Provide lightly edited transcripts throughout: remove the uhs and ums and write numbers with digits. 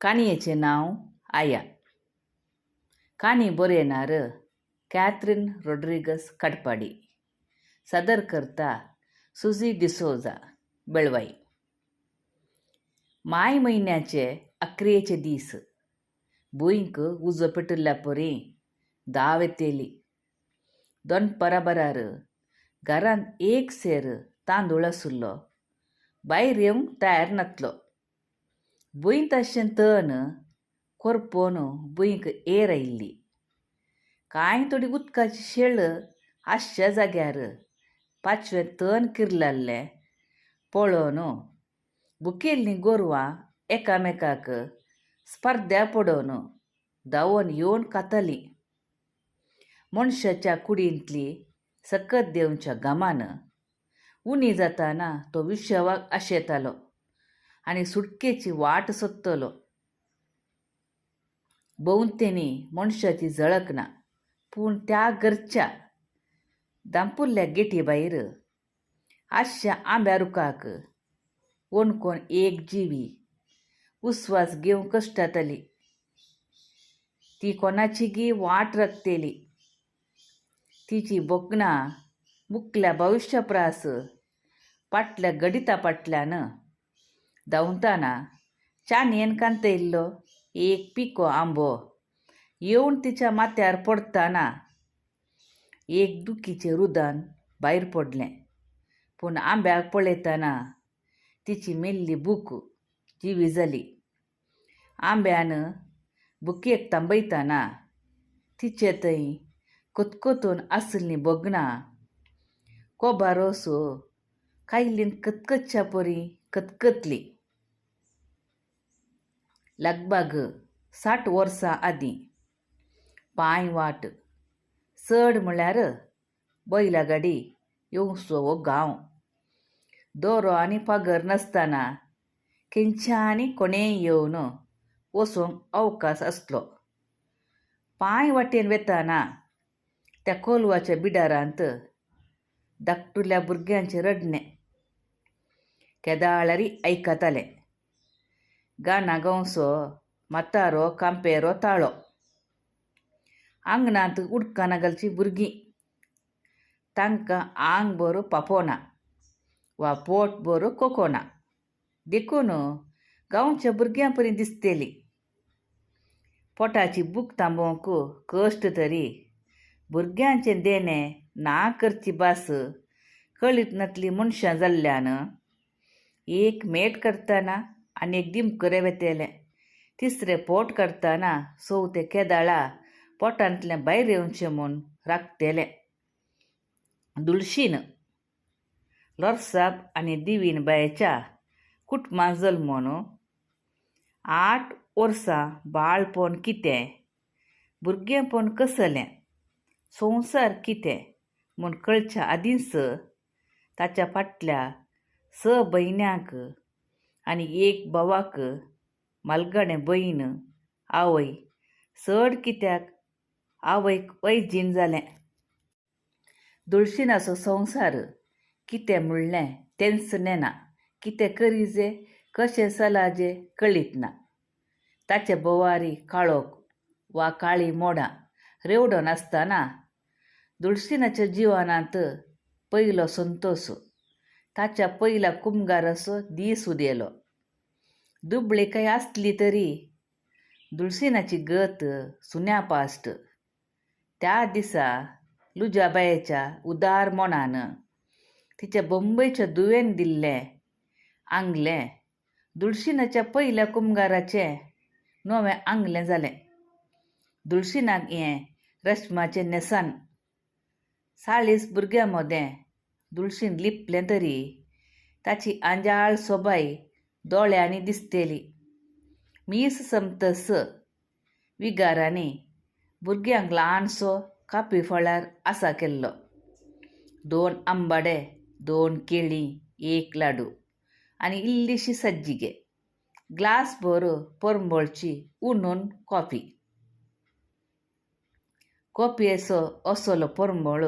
काणयेचें नांव आया. काणी बरयणार कॅथरीन रोड्रिगस काटपाडी. सादर करता सुझी डिसोजा, बेळवाई. माय म्हयन्याचे अक्रेचे दीस. भुंयक उजो पेटिल्ल्या परी दाव येतेली. दनपरा बरार घरांत एक सेर तांदूळ आशिल्लो, भायर येवंक तयार नासलो. भूंय तशें तण करपोवन भुंयक एर आयिल्ली. कांय थोडी उदकाची शेळ आसच्या जाग्यार पाचवें तण किर्लाल्लें पळोवन भुकेल्लीं गोरवां एकामेकाक स्पर्ध्या पडोवन धांवन येवन खातालीं. मनशाच्या कुडींतली सकत देंवच्या घामान उणी जाताना तो विशवाक आशेतालो आनी सुटकेची वाट सोदतलो. भोंवतणी मनशाची झळक ना, पूण त्या घरच्या धांपुल्ल्या गेटी भायर आसच्या आंब्या रुखाक कोण एक जिवी उस्वास घेवंक कश्टाताली. ती कोणाची गी वाट रखतेली. तिची भोगणां मुखल्या भविश्या प्रास फाटल्या गडिता फाटल्यान धांवतना चानयेन कांतयल्लो एक पिको आंबो येवन तिच्या माथ्यार पडटाना एक दुखीचें रुदन भायर पडलें. पूण आंब्याक पळयतना तिची मेल्ली भूक जिवी जाली. आंब्यान भुकेक थांबयतना तिचे थंय कतकतून आशिल्लीं भोगणां कोबारोसो कायलीन कतकतच्या परी कतकतली. लगभग 60 वर्सां आदीं पांय वाट, चड म्हळ्यार बैला गाडी येवचो हो गांव. दोरो आनी पगर नासतना खंयच्यानी कोणेय येवन वचूंक अवकाश आसलो. पांय वाटेन वेताना त्या कोलवाच्या बिडारांत धाकटुल्या भुरग्यांचें रडणें केदाळारी आयकतालें. गाना गांवचो म्हातारो कांपेरो ताळो. आंगणांत उडकाना घालचीं भुरगीं, तांकां आंग बरो पापोना वा पोट बरो कोकोना, देखून गांवच्या भुरग्यां परी दिसतली. पोटाची भूक थांबोवंक कश्ट तरी भुरग्यांचें देणें ना करची भास कळीत नासली मनशां जाल्ल्यान एक मेट करतना आनी एक दिमकरे वेतेलें, तिसरें पोट करतना चवथें केदाळा पोटांतलें भायर येवचें म्हूण राखतेलें. दुलशीन लोरसाब आनी दिवीन बायेच्या कुटुंबांत जल्मून 8 वर्सां बाळपण कितें, भुरगेंपण कसलें, संवसार कितें म्हूण कळच्या आदींच ताच्या फाटल्या 6 भयण्यांक आनी एक भावाक मालगणे भयण आवय, चड कित्याक आवयक वैजीण जालें. दुलशीनाचो संवसार कितें म्हणलें तेंच नेना, कितें करीजे कशें चलाजे कळीत ना. ताचे भोवारी काळोख वा काळी मोडां रेवडोन आसतना दुलशीनाच्या जिवनांत पयलो संतोस, ताच्या पयल्या कुमगाराचो दीस उदेलो. दुबळी आसली तरी दुलशीनाची गत सुन्या पास्ट. त्या दिसा लुजाबायेच्या उदार मनान तिच्या बंबयच्या दुवेन दिल्लें आंगलें दुलशीनाच्या पयल्या कुमगाराचें नवें आंगलें जालें. दुलशीनाक हें रश्माचें न्हेसन. 40 भुरग्यां मदें दुलशीन लिपलें तरी ताची आंजाळ सोबाय दोळ्यांनी दिसतेली. मीस समतस विगारांनी भुरग्यांक ल्हानसो कापी फळार आसा केल्लो. 2 आंबाडे, 2 केळीं, 1 लाडू आनी इल्लीशी सज्जिगे, ग्लास भर परंबळची उनून कॉफी. कॉफयेचो असलो परंबळ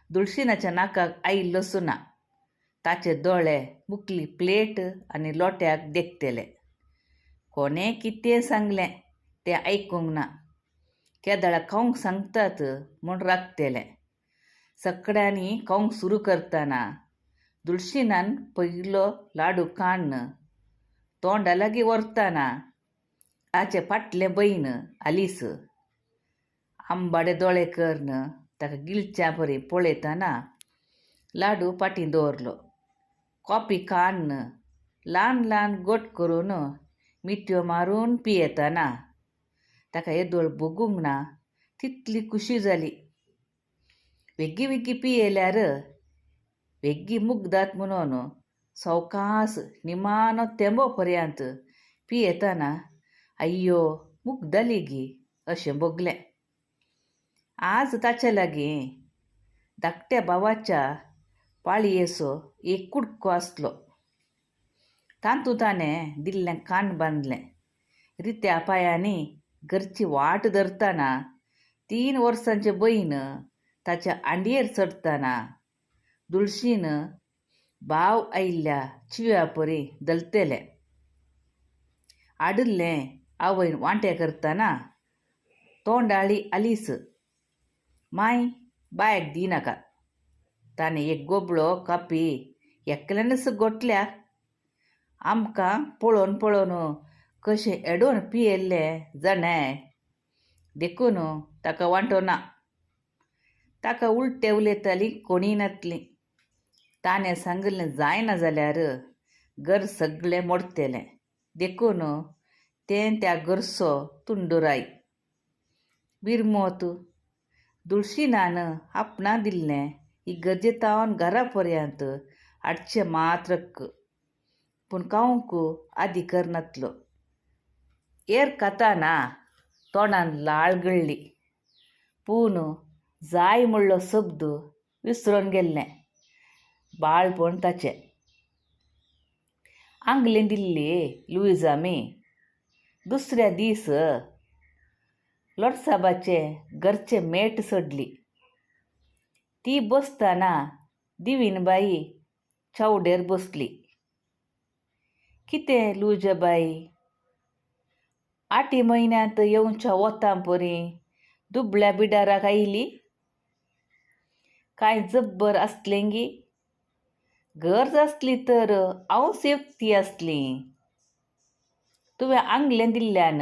दुलशीनाच्या नाकाक आयिल्लोच ना. ताचे दोळे मुकली प्लेट आनी लोट्याक देखतले. कोणें कितें सांगलें तें आयकूंक ना. केदळा खावंक सांगतात म्हूण राखतलें. सगळ्यांनी खावंक सुरू करतना दुलशीनान पयलो लाडू काडून तोंडा लागीं व्हरतना ताचे फाटलें बयन आलीस आंबाडे दोळे करून ताका गिळच्या परी पळयतना लाडू फाटीं दवरलो. कॉफी काडून ल्हान ल्हान गोट करून मिठयो मारून पियेतना ताका येदोळ भोगूंक ना तितली खुशी जाली. वेगीं वेगीं पियेल्यार वेगीं मुगदात म्हणून सवकास निमाणो तेंबो पर्यंत पियेतना अय्यो मुगदली गी अशें भोगलें. आज ताचे लागीं धाकट्या भावाच्या पाळयेचो एक कुडको आसलो. तातूंत ताणें दिल्लें कान बांदलें. रित्या पांयांनी घरची वाट धरतना 3 वर्सांचे बयन ताच्या आंडयेर चडटना दुलशीन भाव आयिल्ल्या चिव्या परी दलतेलें. आडिल्लें आवयन वांटे करतना तोंडाळी आलीस माय बायक दिनाका. ताणें एक गोबळो कापी एकल्यानच गोठल्या. आमकां पळोवन पळोवन कशें एडोवन पियेल्लें जाणाय, देखून ताका वांटो ना. ताका उलटे उलयताली कोणी नातली. ताणें सांगिल्लें जायना जाल्यार घर सगळें मोडटलें, देखून तें त्या घरचो तुंडुराय. बिरमोत दुलशीनान आपणा दिल्लें इगर्जेतावन घरा पर्यंत हाडचें मात्रक, पूण खावंक आदी करनातलो. एर खाताना तोंडान लाळ गळ्ळी, पूण जाय म्हणलो शब्द विसरून गेल्लें. बाळपण ताचें. आंगलें दिल्ली लुईजामी दुसऱ्या दीस लोटसाबाचे घरचे मेट सोडली. ती बसतना दिवीनबाई चावडेर बसली. कितें लुजाबाई, 8 म्हयन्यांत येवच्या वोतां परी दुबळ्या बिडाराक आयली? कांय जब्बर आसलें गी? गरज आसली तर हांवच एकटी आसली. तुवें आंगलें दिल्ल्यान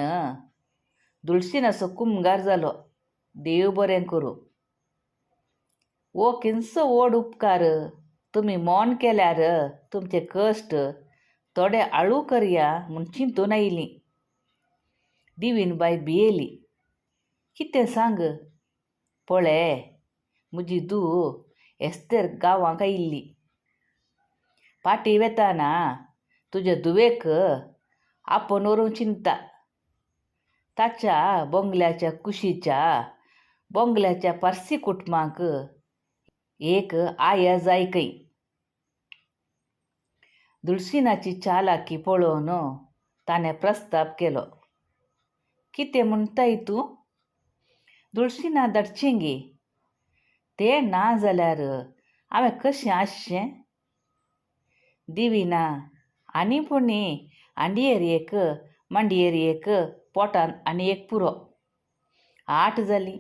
दुलशीनाचो कुमगार जालो. देव बरें करूं. हो किनसो व्हड उपकार तुमी मौन केल्यार तुमचे कश्ट थोडे आळू करया म्हूण चिंतून आयली. दिवीनबाय भियेली. कितें सांग? पळय, म्हजी धूव एस्तेर गांवांक आयिल्ली. फाटीं वेताना तुजे धुवेक आपोवन व्हरूंक चिंता. ताच्या बोंगल्याच्या कुशीच्या बोंगल्याच्या पारसी कुटुंबाक एक आया जाय खंय. दुलशीनाची चालाकी पळोवन ताणें प्रस्ताप केलो. कितें म्हणटाय तूं? दुलशीना धाडचें गे? तें ना जाल्यार हांवें कशें आसचें? दिविना आनी पुणी आंडयेर एक, मांडयेर एक, पोटान आनी एक पुरो. 8 जालीं.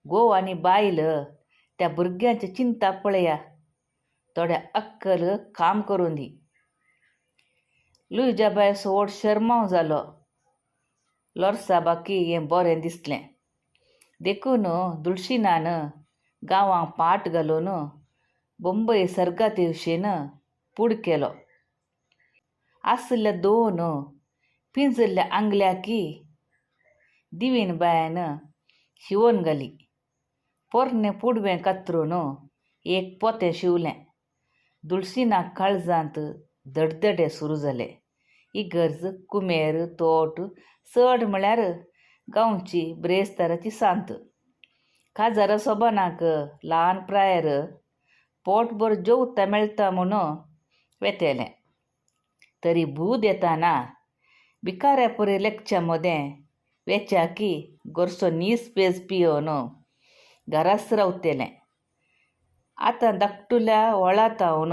घोव आनी बायल त्या भुरग्यांची चिंता पळया. थोडें अक्कल काम करूं दी. लुईजाबायचो व्हड शर्मांव जालो. लोरसाबाकी हें बरें दिसलें. देखून दुलशीनान गांवांक पाट घालून बंबय सर्गाते वशेन पूड केलो. आशिल्ल्या 2 पिंजल्ल्या आंगल्याकी दिवीनबायन शिंवोन घाली. पोरणें पुडवें कातरून एक पोतें शिंवलें. दुलशीनाक काळजांत धडधडे सुरू जाले. इगर्ज, कुमेर, तोट, चड म्हळ्यार गांवची ब्रेस्ताराची सांत. काजारा सोबानाक ल्हान प्रायर पोटभर जेवता मेळटा म्हणून वेतेलें. तरी बूद येताना भिकाऱ्या परी लेखच्या मदें वेच्याकी गोरसो नीस पेज पियोवन घराच रावतेलें. आतां धाकटुल्या व्हळातावन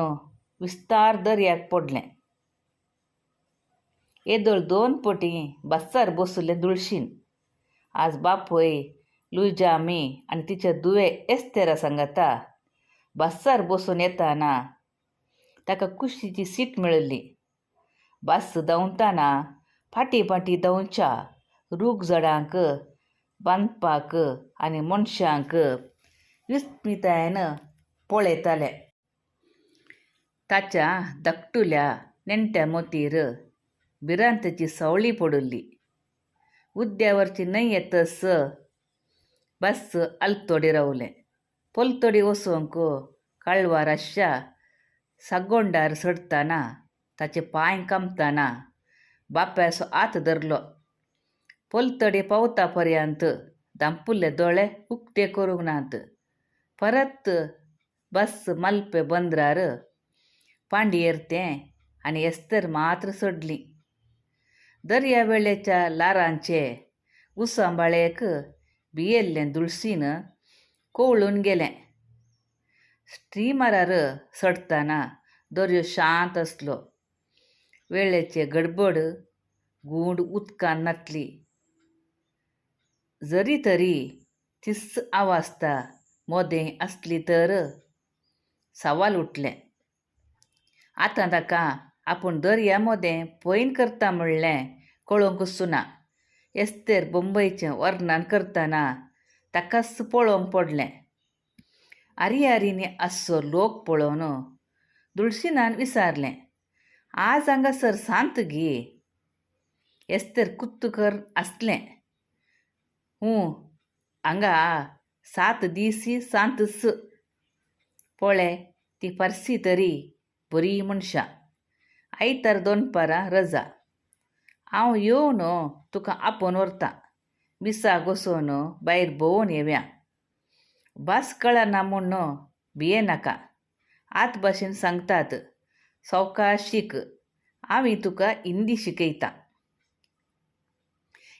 विस्तार दर्याक पडलें. येदोळ दोन पटी बस्सार बसुल्लें दुळशीन आज बापूय लुजामी आनी तिचे दुवे एस्तेरा सांगाता बस्सार बसून येताना ताका कुशीची सीट मेळिल्ली. बस धांवतना फाटीं फाटीं धांवच्या रूख झाडांक बांदपाक आनी मनशांक विस्मितायेन पळयतालें. ताच्या धाकटुल्या नेणट्या मोतीर भिरांतेची सावळी पडिल्ली. उद्यावरची न्हंय येतस बस आलतोडी रावलें. पलतडी वचूंक काळवार आशा सागोंडार चडटना ताचे पांय कांपतना बापायचो हात धरलो. पलतडी पावता पर्यंत धांपुल्ले दोळे उक्ते करूंक नात. परत बस मलपे बंदरार पांडयेर तें आनी एस्तर मात्र सोडली. दर्या वेळेच्या लारांचे उसांबाळेक भियेल्लें दुळशीन कवळून गेलें. स्टिमरार चडटना दर्यो शांत आसलो. वेळेचे गडबड गूंड उदकान नातली. जरी तरी तीच आवाजता मोदें आसली तर सवाल उठलें. आतां ताका आपूण दर्या मोदें पयन करता म्हणलें कळोवंकच ना. एस्तेर बंबयचें वर्णन करतना ताकाच पळोवंक पडलें. आरी आरींनी आसचो लोक पळोवन दुळशीनान विचारलें, आज हांगासर सांत गी? एस्तेर कुत्तूकर आसलें. हूं, हांगा 7 दीस सांतच. पळय ती फारसी तरी बरी मनशां. आयतार दनपारां रजा. हांव येवन तुका आपोवन व्हरतां. मिसाक वचून भायर भोंवून येवया. भास कळना म्हूण भियेनाका. आत भाशेन सांगतात, सवकास शीक, आमी तुका हिंदी शिकयता.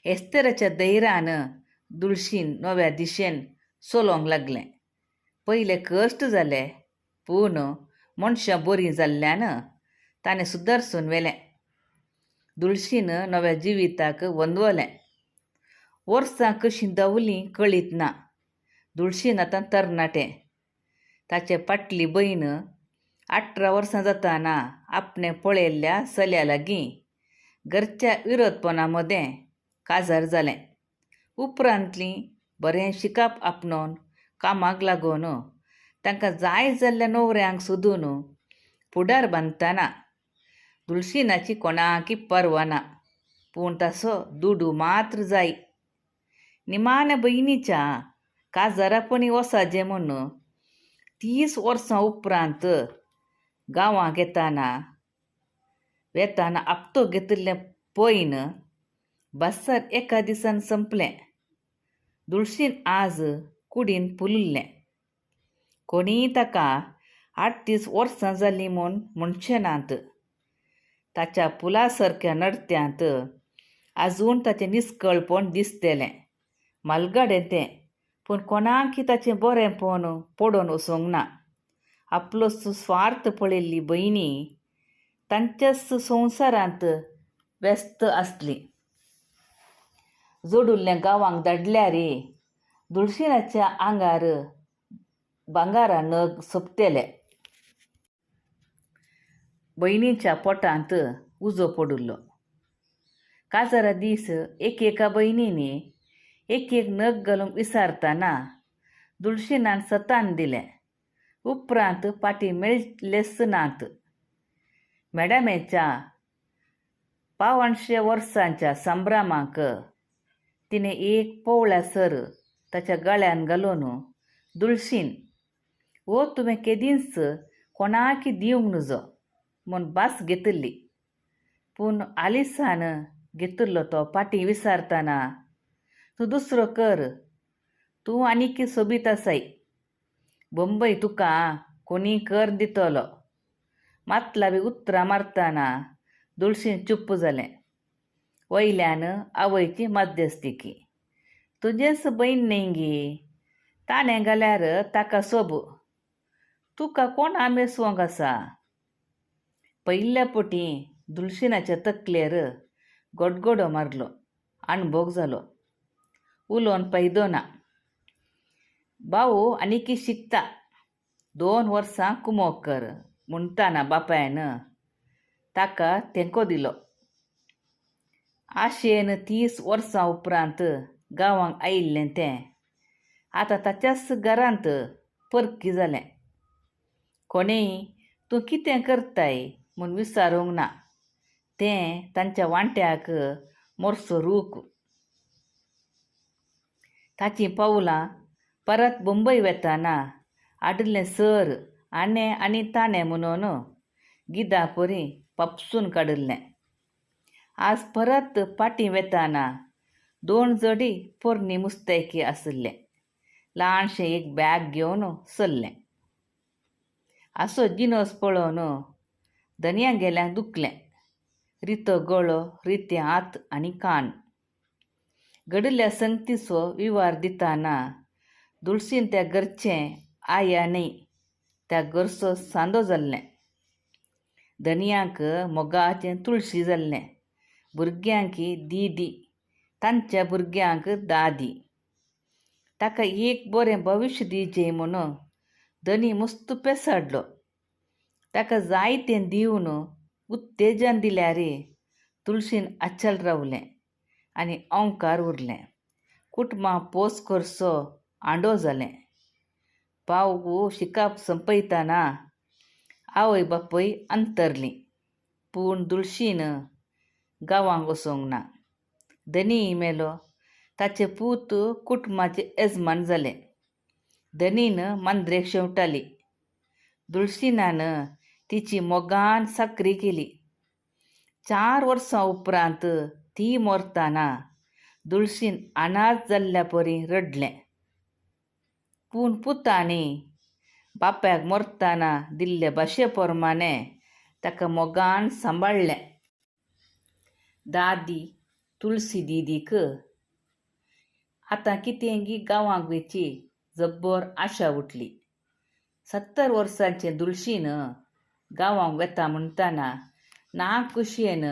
एस्तेराच्या धैर्यान दुळशीन नव्या दिशेन चलोवंक लागलें. पयले कश्ट जाले, पूण मनशां बरीं जाल्ल्यान ताणें सुदारसून व्हेलें. दुळशीन नव्या जिविताक वंदवलें. वर्सां कशीं धांवलीं कळीत ना. दुळशीन आतां तरणाटें. ताचे फाटली भयण 18 वर्सां जाताना आपणें पळयल्ल्या चल्या लागीं घरच्या विरोधपणा मदें काजार जालें. उपरांतलीं बरें शिकप आपणोवन कामाक लागून तांकां जाय जाल्ल्या न्हवऱ्यांक सोदून फुडार बांदतना दुळशीनाची कोणाकी पर्वा ना, पूण ताचो दुडू मात्र जाय. निमाण्या भयणीच्या काजारापणी वसाजें म्हूण 30 वर्सां उपरांत गांवांक येताना वेताना आपतो घेतिल्लें पयन बस्सार एका दिसान संपलें. दुळशीन आज कुडीन पुलिल्लें. कोणीय ताका 38 वर्सां जालीं म्हूण म्हणचे नात. ताच्या पुला सारक्या नडत्यांत आजून ताचें निस्कळपण दिसतलें. म्हालगडें तें, पूण कोणाकी ताचें बरेंपण पडोवन वचूंक ना. आपलोच स्वार्थ पळयल्ली भयणी तांच्याच संवसारांत व्यस्त आसली. जोडिल्लें गांवांक धाडल्यार दुळशीनाच्या आंगार भांगरा नग सोबतले. भयणीच्या पोटांत उजो पडिल्लो. काजारा दीस एक एका भयणींनी एक एक नग घालूंक विचारतना दुळशीनान सतान दिलें. उपरांत फाटीं मेळ्ळेच नात. मॅडमेच्या 75 वर्सांच्या संभ्रमाक तिणें एक पोवळ्या सर ताच्या गळ्यान घालून दुळशीन हो तुवें केदींच कोणाकी दिवंक नजो म्हूण भास घेतिल्ली. पूण आलिसान घेतिल्लो तो फाटीं विचारतना तूं दुसरो कर, तूं आनीक सोबीत आसाय, बंबय तुका कोणीय कर दितलो. मातलाबी उतरां मारतना दुळशीन चुप्प जालें. वयल्यान आवयची मध्यस्तिकी. तुजेंच भयण न्ही गी, ताणें घाल्यार ताका सोब, तुका कोण आमेसवंक आसा? पयल्या पटी दुळशीनाच्या तकलेर गोडगोडो मारलो. अणभोग जालो. उलोवन फायदो ना. भाऊ आनीकी शिकता. 2 वर्सां कुमोक कर म्हणटाना बापायन ताका तेंको दिलो. आशेन 30 वर्सां उपरांत गांवांक आयिल्लें तें आतां ताच्याच घरांत परकी जालें. कोणेय तूं कितें करताय म्हूण विचारूंक ना. तें तांच्या वांट्याक मोरसो रूख. ताचीं पावलां परत बंबय वेताना आडिल्लें सर आणे आनी ताणें म्हणून गिदा परी पापसून काडिल्लें. आज परत पाटी वेताना 2 जोडी पोरणी मुस्तेकी आशिल्लें. ल्हानशें एक बॅग घेवन सरलें. असो जिनस पळोवन धनया गेल्यांक दुखलें. रितो गळो, रिते हात आनी कान. घडिल्ल्या संगतीचो विवार दिताना दुलसीन त्या घरचें आया न्हय त्या घरचो सांदो जाल्लें. धनयांक मोगाचें तुळशी जाल्लें. भुरग्यांक दीदी, तांच्या भुरग्यांक दादी. ताका एक बरें भविश्य दिवचें म्हणून धनी मस्त पेसाडलो. ताका जायतें दिवन उत्तेजन दिल्यार तुळशीन अचल रावलें आनी ओंकार उरलें. कुटुंबां पोस करचो आंडो जालें. पाव शिकाप संपयताना आवय बापूय अंतरलीं. पूण दुलशीन गांवांक वचूंक ना. धनी मेलो. ताचे पूत कुटुंबाचे येजमान जाले. धनीन मांद्रेक शेंवटाली. दुलसिनान तिची मोगान साकरी केली. 4 वर्सां उपरांत ती मरताना दुलसीन अनाथ जाल्ल्या परी रडलें. पूण पुतांनी बापायक मरताना दिल्ले भाशे प्रमाणे ताका मोगान सांबाळ्ळें. दादी तुळसी दिदीक आतां कितेंगी गांवांक वेची जब्बर आशा उठली. 70 वर्सांचें दुलशीन गांवांक वेता म्हणटाना ना खुशयेन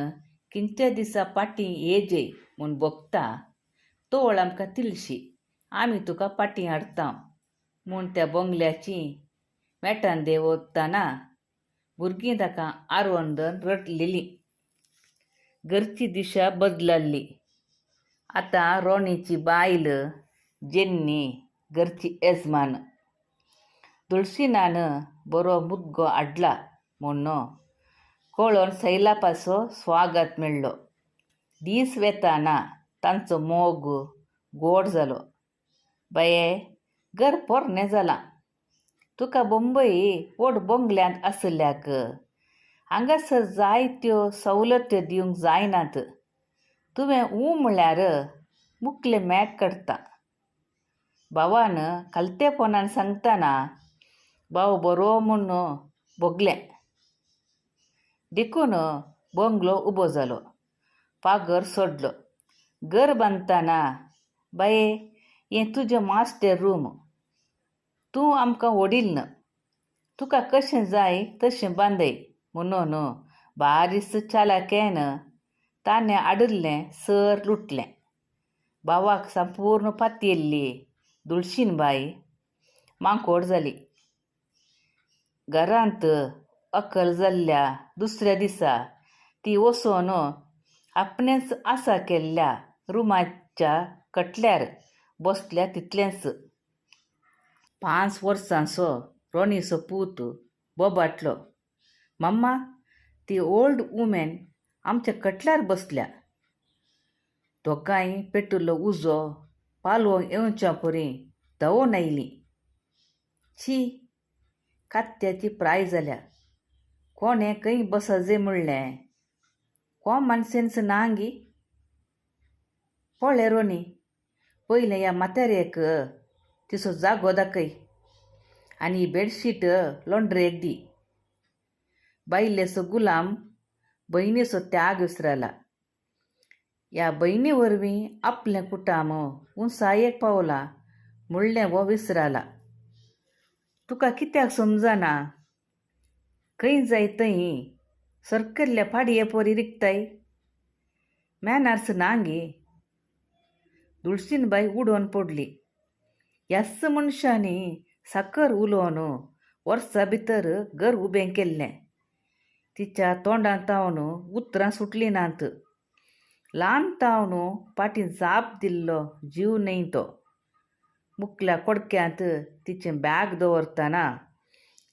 किंच्या दिसा पाटी येजे म्हूण भोगता तोळ आमकां तिलशी, आमी तुका पाटी हाडटा म्हूण त्या बंगल्याची मेटान देंवतना भुरगीं ताका आरवंदन रडलेलीं. घरची दिशा बदलल्ली. आतां रोणीची बायल जेन्नी घरची येजमान. तुळसिनान बरो मुदगो हाडला म्हूण कळोन सैलापाचो स्वागत मेळ्ळो. दीस वेताना तांचो मोग गोड जालो. बाये घर पोरणें जालां. तुका बंबय व्हड बंगल्यांत आशिल्ल्याक हांगासर जायत्यो सवलत्यो दिवंक जायनात. तुवें ऊं म्हळ्यार मुकलें मॅक काडटा. भावान खालतेपणान सांगतना भाव बरो म्हूण भोगलें. देखून बंगलो उबो जालो. पागर सोडलो. घर बांदतना बाये हें तुजें मास्टर रूम. तूं आमकां व्हडील न्हय. तुका कशें जाय तशें बांदय म्हणून बारीस चालाक्यान ताणें हाडिल्लें सर लुटलें. भावाक संपूर्ण पातयेल्ली दुलशीन बाय मांकोड जाली. घरांत अकल जाल्ल्या दुसऱ्या दिसा ती वचून आपणेंच आसा केल्ल्या रुमाच्या कटल्यार बसल्या तितलेंच. 5 वर्सांचो रोणीचो पूत बोबाटलो, मम्मा ती ओल्ड वुमेन आमच्या कटल्यार बसल्या. दोगांय पेटिल्लो उजो पालोवंक येवच्या परी धांवून आयलीं. शी, कात्याची प्राय जाल्या. कोणें खंय बसजे म्हणलें. कॉमन सेन्स ना गी. पळय रोनी, पयलें ह्या म्हातारेक तिचो जागो दाखय आनी बेडशीट लॉन्ड्रेक दी. बायलेचो गुलाम भयणीचो त्याग विसरला. ह्या भयणी वरवीं आपलें कुटाम उंचायेक पावलां म्हणलें हो विसरला. तुका कित्याक समजना? खंय जाय थंय सरकल्ल्या पाडये पोरी रिगताय. मॅनर्स ना गे. दुलसीनबाय उडोवन पडली. ह्याच मनशांनी साकर उलोवन वर्सा भितर घर उबें केल्लें. तिच्या तोंडांत तावन उतरां सुटलीं नात. ल्हान तावन फाटीं जाप दिल्लो जीव न्हय तो. मुकल्या कोडक्यांत तिचें बॅग दवरतना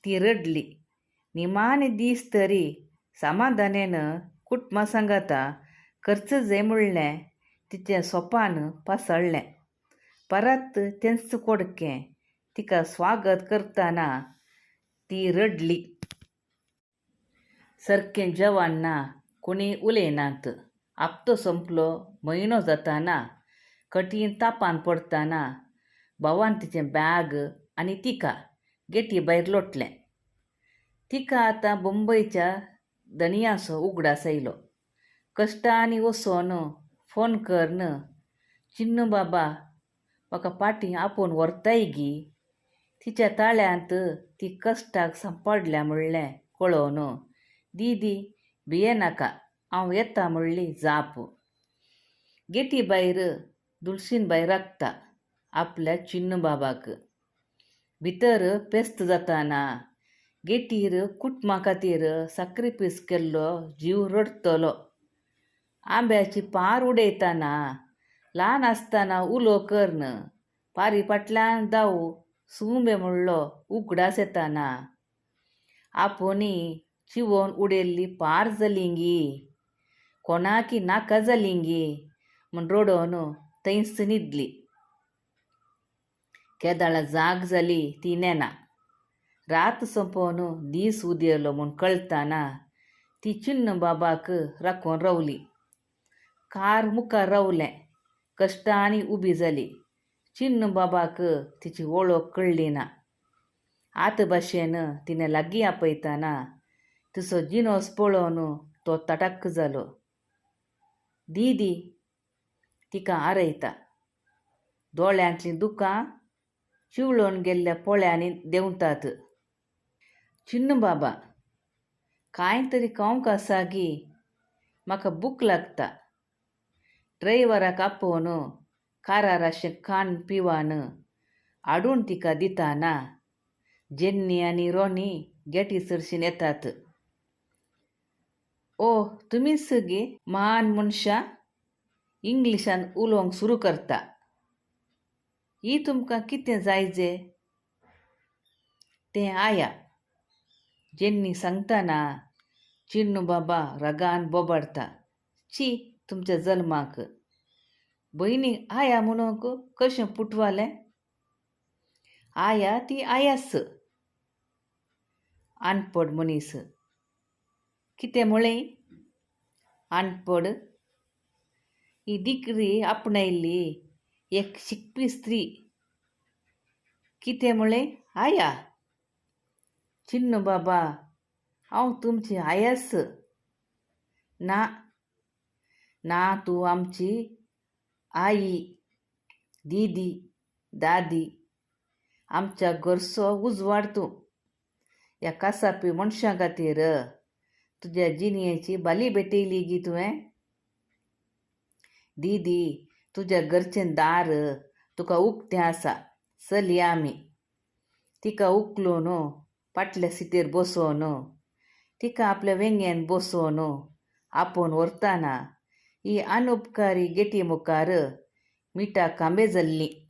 ती रडली. निमाणे दीस तरी समाधानेन कुटुंबा सांगाता खर्च जाय म्हणलें तिचें सोपान पासळ्ळें. परत तेंच कोडकें तिका स्वागत करतना ती रडली. सारकें जेवण ना, कोणी उलयनात. हप्तो सोंपलो, म्हयनो जाताना कठीण तापान पडटना भावान तिचें बॅग आनी तिका गेटी भायर लोटलें. तिका आतां मुंबयच्या धनयाचो उगडास आयलो. कश्टांनी वचून फोन करून चिन्नू बाबा म्हाका फाटीं आपोवन व्हरताय गी. तिच्या ताळ्यांत ती कश्टाक सांपडल्या म्हणलें कळोवन दीदी भियेनाका हांव येता म्हणली जाप. गेटी भायर दुलसीनबाय राखता आपल्या चिन्नू बाबाक. भितर पेस्त जाताना गेटीर कुटुंबा खातीर साक्रिफीस केल्लो जीव रडटलो. आंब्याची पार उडयतना ल्हान आसतना उलो करून पारी फाटल्यान धांव सुंबे म्हणलो उगडास येताना आपुणी चिवोवन उडयल्ली पार जाली गी, कोणाकी नाका जाली गी म्हूण रडोवन थंयच न्हिदली. केदाळा जाग जाली ती नेना. रात सोंपोवन दीस उदेलो म्हूण कळटाना ती चिन्नू बाबाक राखून रावली. कार मुखार रावलें. कश्टांनी उबी जाली. चिन्नू बाबाक तिची वळख कळ्ळी ना. आतां भाशेन तिणें लागीं आपयतना तिचो जिनोस पळोवन तो तटाक जालो. दीदी तिका आरयता. दोळ्यांतलीं दुकां चिवळून गेल्ल्या पोळ्यांनी देंवतात. चिन्नू बाबा कांय तरी खावंक आसा गी, म्हाका भूक लागता. ड्रायव्हराक आपोवन कारार अशें खाण पिवान हाडून तिका दिताना जेन्नी आनी रोनी गेटी सरशीन येतात. ओ तुमीच गे महान मनशां, इंग्लिशान उलोवंक सुरू करता. ही तुमकां कितें जाय जे? तें आया. जेन्नी सांगतना चिन्नू बाबा रागान बोबाडटा. शी तुमच्या जल्माक, भयणीक आया म्हणूंक कशें पुटवालें? आया ती आयाच. अनपड मनीस. कितें म्हळें? अनपड. ही डिग्री आपणायल्ली एक शिकपी स्त्री. कितें म्हळें? आया. चिन्नू बाबा हांव तुमची आयाच. ना ना, तूं आमची आई, दीदी, दादी. आमच्या घरचो उजवाड तूं. ह्या कासापी मनशां खातीर तुज्या जिणेची बाली भेटयली गी तुवें. दीदी तुज्या घरचें दार तुका उक्तें आसा. चलया आमी. तिका उखलून फाटल्या सिटीर बसोवन तिका आपल्या वेंगेन बसोवन आपोवन व्हरतना ही अनुपकारी गेटी मुखार मिठा कांबे जाल्लीं.